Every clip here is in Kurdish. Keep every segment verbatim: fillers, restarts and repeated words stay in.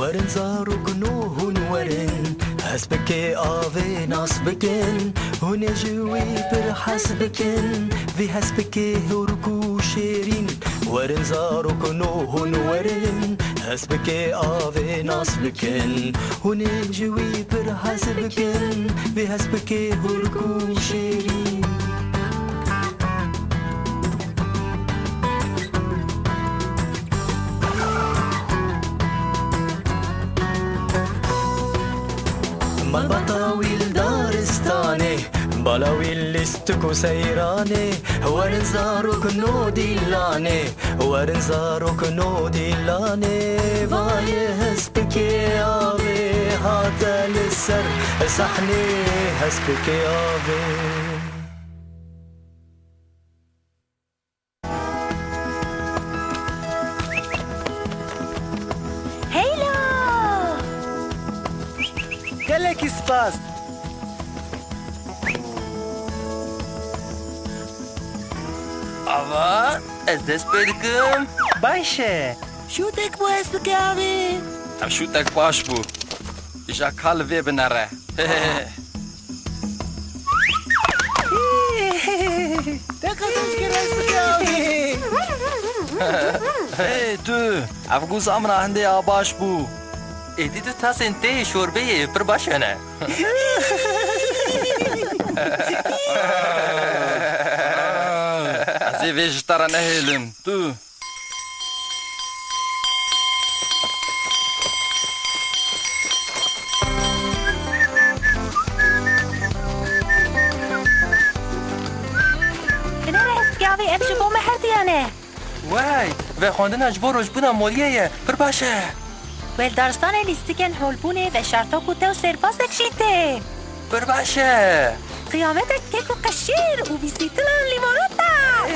Werin zarokno hûn werin, hespikê avê nas bikin, hûn ê ji wî pir hez bikin, vî hespikê hûrk û şêrîn. Werin zarokno hûn werin, hespikê avê nas bikin, hûn ê ji wî pir hez bikin, vî hespikê hûrk û şêrîn. Malbata wî li daristanê, bala wî lîstik û seyranê, werin zarokno dîlanê, werin zarokno dîlanê, vayê hespikê avê hate li ser sahnê, hespikê avê. Heyla! Gelekî spas. Ava, ez dest pê dikim. Baş e. Şûtek bû ez bike avê. Ev şûtek baş bû. Îja ka li vê binere. Te qezenc kir ez bike avê. Hey tu, ev guza min a hindê a baş bû. Êdî du tasên tê yê şorbeyê pir baş hene. Ez ê vê ji te re nehêlim. Tu. Binêre hespikê avê, ev ji bo me herduyan e. Wey, vexwendina ji bo rojbûna moliyê ye. Pir baş e. Wê li daristanê lîstikên holbûnê, veşartok û tew sêrbasek jî tê. Pir baş e. Qiyametek kek û qeşîr û bîsîtilan lîmorata. Ê.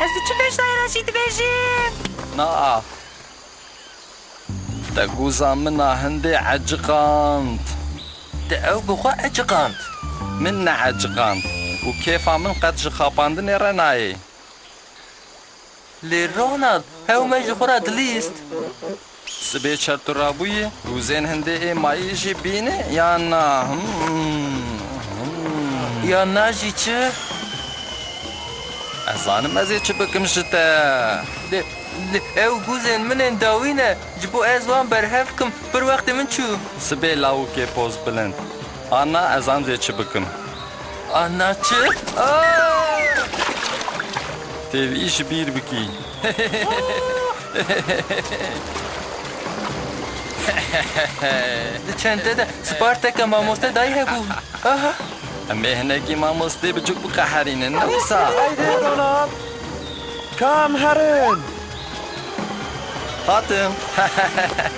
Ez diçim beşdayê re jî dibêjim. Na. Te guza min a hindê eciqand. Te ew bi xwe eciqand. Min neeciqand û kêfa min qet ji xapandinê re nayê. Lê Ronald, hew me ji xwe re dilîst. Sibê çertûrabûyî, guzên hindê ê mayî jî bîne yan na? Hmm, hmm. Yan na jî çi? Ez zanim ez ê çi bikim ji te. Lê, lê ew guzên min ên dawî ne. Ji bo ez wan berhev bikim, pir wextê min çû. Sibê lawikê poz bilind. Ana ez an zê çi bikim. Ana çi? Aa! Têvî ji bîr bikî. Di çente de sparteke mamoste dayî hebû. Aha! Em ê hinekî mamostê biçûk biqeherînin, ne wisa? Haydi Ronald! Kam herin! Hatim!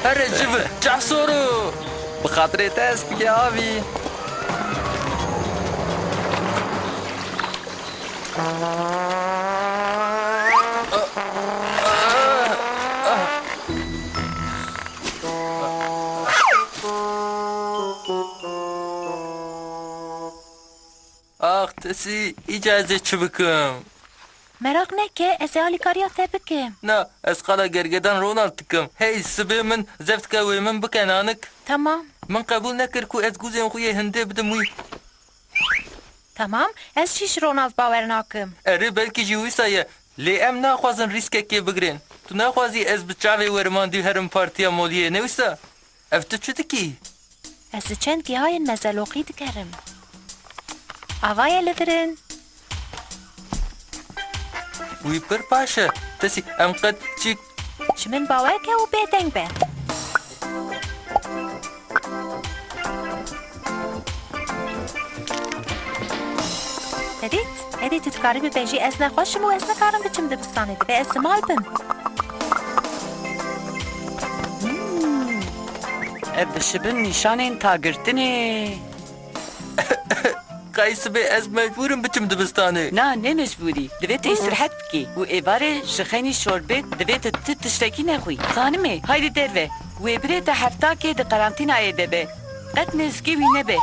Here ji vir, çavsoro! Bi xatirê te ez bike avî. Ax, Tesî, îca ez ê çi bikim? Meraq neke, ez ê alîkariya te bikim. Na, ez qala gergedan Ronald dikim. Hey, sibê min zeft ke wê min bike nanik. Tamam. Min qebûl nekir ku ez guzên xwe yê hindê bidim wî. Tamam, ez jî ji Ronald bawer nakim. Erê, belkî jî wisa ye. Lê em naxwazin rîskekê bigirên. Tu naxwazî ez bi çavê werimandî herim partiya moliyê, ne wisa? Ev tu çi dikî? Ez li çend gihayên mezeloqî dikerim. Ava ye li vir in. Wî pir baş e. Tesî, em qet çîk. Ji min bawer ke û bêdeng be. Te dît? Êdî tu dikarî bibêjî, ez nexweş im û ez nikarim biçim dibistanê, divê ez li mal bim. Hmm. Ev dişibin nîşanên tagirtinê. Qey sibê ez mecbûr im biçim dibistanê. Na, ne mecbûrî. Divê tu îstirhet bikî. Û êvarê ji xeynî şorbê divê tu ti tiştekî nexwî. Xanimê, haydî derve. Wê birê te heftakê di qerantînayê de be. Qet nêzikê wî nebe.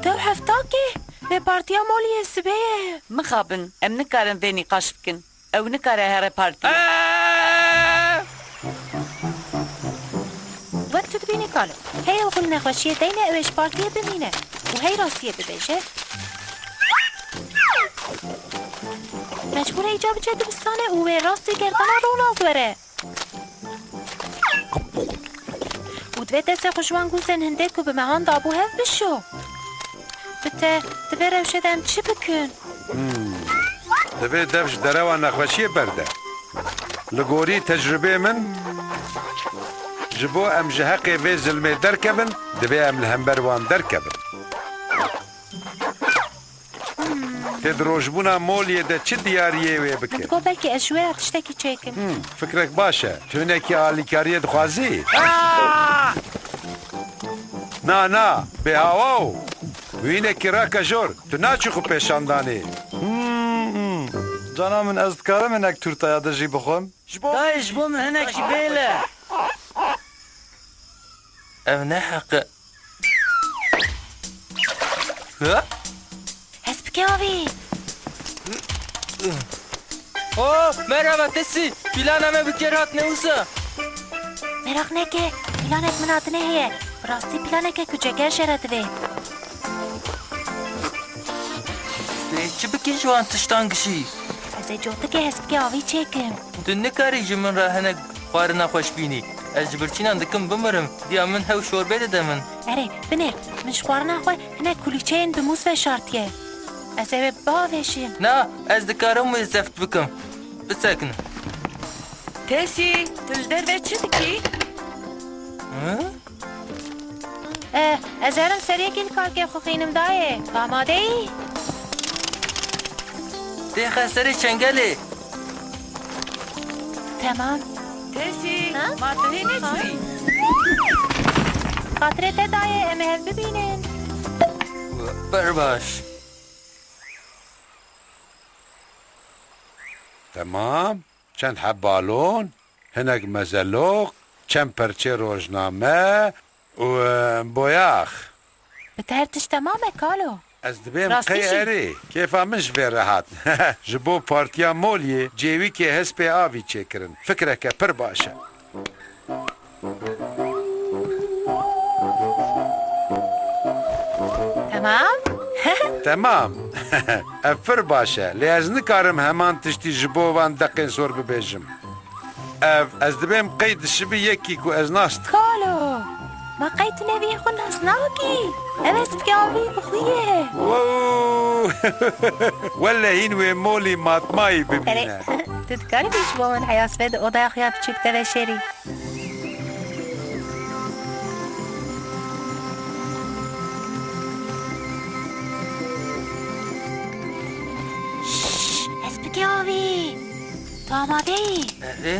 Tew heftakê? Lê partiya moliyê sibê ye. Mixabin, em nikarin vê nîqaş bikin. Ew nikare here partiyê. Aa! Kalo, heya xwe li nexweşiyê deyne ew ê ji partiyê bimîne û hey rastiyê bibêje. Mecbûr e îca biçe dibistanê û wê rastî gerdana Ronald were. Û divê destê xwe ji wan gûzên hindê ku bi mehan dabû hev bişo. Bi te, di vê rewşê de em çi bikin? Hmm. Divê dev ji derewa nexweşiyê berde. Li gorî tecrubê min, ji bo em ji heqê vê zilmê derkevin, divê em li hember wan derkevin. Tê di rojbûna Moliyê de çi diyariyê wê bike? Min digot belkî ez ji wê re tiştekî çêkim. Hmm, fikrek baş e. Tu hinekî alîkariyê dixwazî? Aa! Na, na, bêhawa o. Wînekî rake jor. Tu naçî xwe pêşandanê. Hmm, hmm. Cana min, ez dikarim hinek tûrtaya de jî bixwim? Ji bo Dayê, ji bo min hinekî bêle. Ev ne heq e. Ha? Hespikê avî. Oh, merhaba Tesî. Plana me bi kêr hatine wisa. Meraq neke, planek min hatine heye. Bi rastî planeke ku ceger jê re divê. Tu ê çi bikî ji wan tiştan gişî? Ez ê cotikê hespikê avî çêkim. Tu nikarî ji min re hinek xwarina xweş bînî. Ez ji birçînan dikim bimirim. Diya min hew şorbê dide min. Erê, binêr, min ji xwarina xwe hinek kulîçeyên bi mûz veşartiye. Ez ê wê biavêjim. Na, ez dikarim wê zeft bikim. Bisekine. Tesî, tu li derve çi dikî? Hı? Eh, ez herim ser yekî li karkê xwe xînim dayê. Tu amade yî? Têxe serê çengelê. Temam. Tesî, Ha? Ma tu hê neçûyî? Xatirê te dayê, em ê hev bibînin. Ber baş. Temam. Çend heb balon, hinek mezeloq, çend perçê rojname û, e, boyax. Bi te her tişt temam e, kalo. Ez dibêm Rastî qey jî. Erê. Kêfa min ji vê re hat. Ji bo partiya Moliyê cêwîkê hespê avî çêkirin. Fikreke pir baş e. Temam? Temam. Ev pir baş e. Lê ez nikarim heman tiştî ji bo van deqên sor bibêjim. Ev, ez dibêm qey dişibî yekî ku ez nas dikim. Kalo, ma qey tu neviyê xwe nas nakî? Ev hespikê avî bi xwe ye. Wow! Wele hîn wê molî matmayî Erê, bibîne. Tu dikarî bî ji bo min heya sibê di odaya xwe ya biçûk de veşêrî? Şşş, hespikê avî. Tu amade yî? Erê.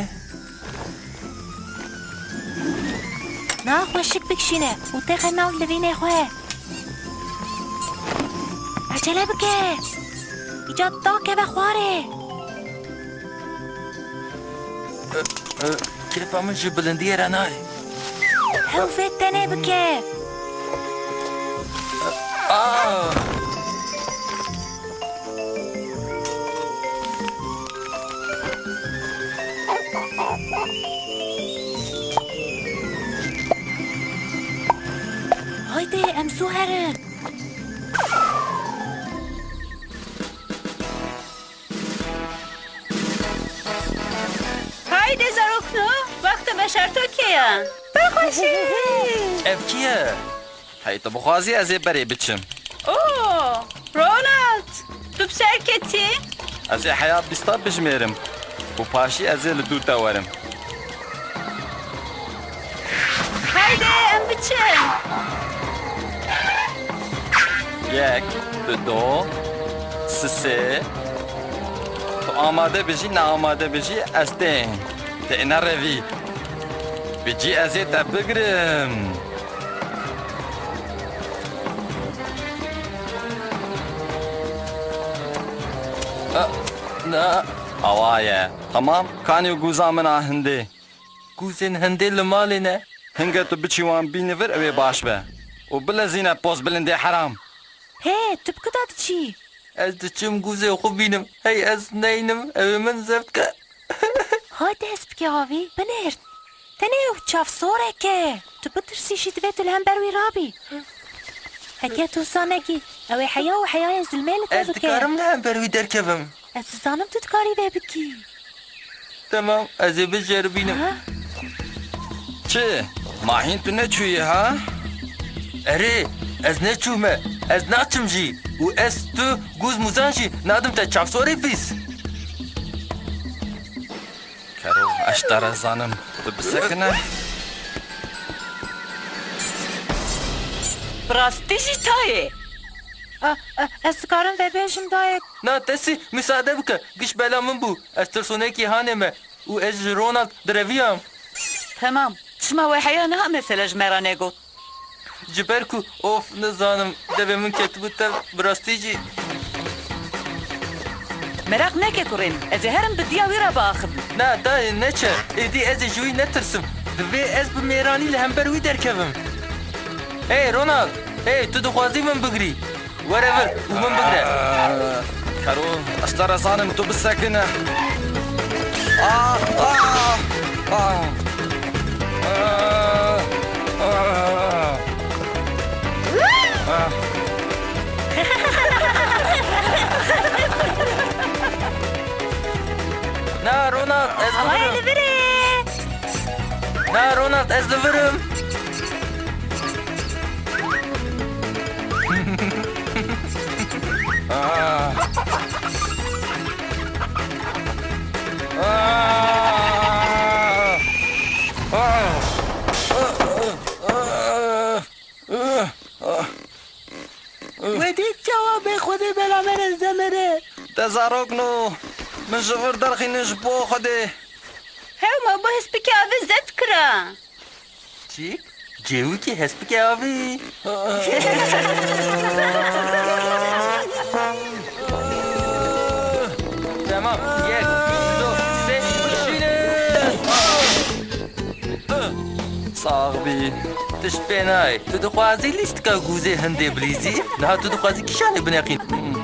Niha xweşik bikişîne û têxe nav livînê xwe. Ecele bike. Îca dakeve xwarê. Kêfa min ji bilindiyê re nayê. Hew vê tenê bike. Ah! Haydê, em zû herin. Haydê zarokno, wexta veşartokê ye. Bixweşî! Ev kî ye? Hey, tu bixwazî ez ê berê biçim? Oo, Ronald, tu bi ser ketî? Ez ê heya bîsta bijmêrim û paşî ez ê li dû te werim. Haydê, em biçin. Yek, du, do, sisê. Tu amade bijî, ne amade bijî, ez tên. Tê nerevî. Bijî ez ê te bigirim. A, na. Awa ye. Tamam, kanî û gûza min a hindê. Gûzên hindê li malê ne. Hinge tu biçî wan bînî vir, ew ê baş be. Û bilezîne poz bilindê heram. Hê, tu bi ku de diçî? Ez diçim gûzê xwe bînim. Hey, ez neynim, ew ê min zeft ke. Hayde hespikê avî, binêr. Tenê ew çavsorek e. Tu bitirsî jî divê tu li hember wî rabî. Heke tu wisa nekî, ew ê heya û heyayê zilmê li te bike. Ez dikarim li hember wî derkevim. Ez dizanim tu dikarî vê bikî. Temam, ez ê biceribînim. Ha? Çi? Ma hîn tu neçûyî, ha? Erê, ez neçûme. Ez naçim jî. Û ez tu gûz mûzan jî nadim te çavsorê pîs. Kero, ez te re zanim. Tu bisekine. Bi rastî jî tayê. A, a, ez dikarim vebêjim dayê. Na, Tesî, misade bike. Giş bela min bû. Ez tirsonekî hanê me. Û ez ji Ronald direviyam. Temam. Çima we heya niha mesele ji me re negot? Ji ber ku, of, nizanim, devê min ketibû tev, bi rastî jî. Meraq neke kurê min, ez ê herim bi diya wî re biaxivim. Na, dayê, neçe. Êdî ez ê ji wî netirsim. Divê ez bi mêranî li hember wî derkevim. Hey, Ronald! Hey, tu dixwazî min bigirî? Were vir û min bigre. Kero, ez te re zanim, tu bisekine. Ah, ah, ah. Ah, ah, ah. Na, Ronald, ez li vir im. Na, Ronald, ez li vir im. Ah. Ah. Ah. We dît çawa bê Xwedê bela me re zemere? Te zarokno, min ji vir derxînin ji bo Xwedê. Hew ma bo hespikê avê zeft kira. Çi? Cêwikî hespikê avê. Temam. Yek, du, sê, şîne. Sax bî. Tişt pê nayê. Tu dixwazî lîstika gûzê hindê bilîzî? Niha tu dixwazî kîşanê bineqîn? Hmm.